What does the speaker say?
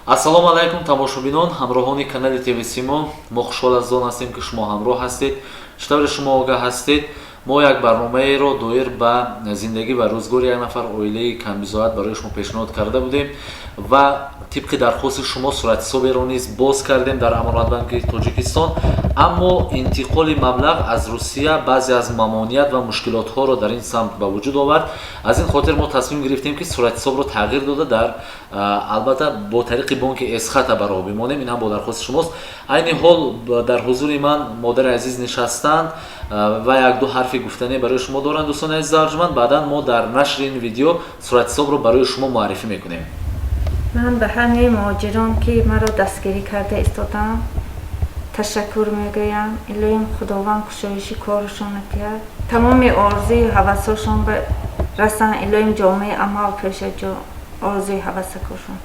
Ассалому алайкум, тамошобинон, ҳамроҳони канали ТВ Симо. Мо хушҳол аз он ҳастем, ки шумо ҳамроҳ ҳастед. Чӣ тавре шумо огаҳ ҳастед, мо як барномаеро доир ба зиндагӣ ва рӯзгори як нафар оилаи камбизоат барои шумо пешниҳод карда будем ва тибқи дархости шумо суратҳисоберо низ боз кардем дар Амонатбанки Тоҷикистон. Аммо интиқоли маблағ аз Русия баъзе аз мамоният ва мушкилотҳоро дар ин самт ба вуҷуд овард. Аз ин хотир мо тасмим гирифтем, ки суратҳисобро тағйир дода, дар албатта бо тариқи бонки Эсхата ба роҳ бимонем. Ин ҳам бо дархости шумост. Айни ҳол дар ҳузури ман модари азиз нишастанд ва якду ҳарфи гуфтанӣ барои шумо доранд. Дӯстони азиз арҷманд, баъдан мо дар нашри ин видео суратҳисобро барои шумо муаррифӣ мекунем. Ман ба ҳамаи муҳоҷирон, ки маро дастгирӣ карда истоданд, ташаккур мегӯям. Илоҳим Худованд кушоиши корашон диҳад, тамоми орзуи ҳавасҳошон расанд. Илоҳим ҷомаи амал пӯшад орзуи ҳавасакошон.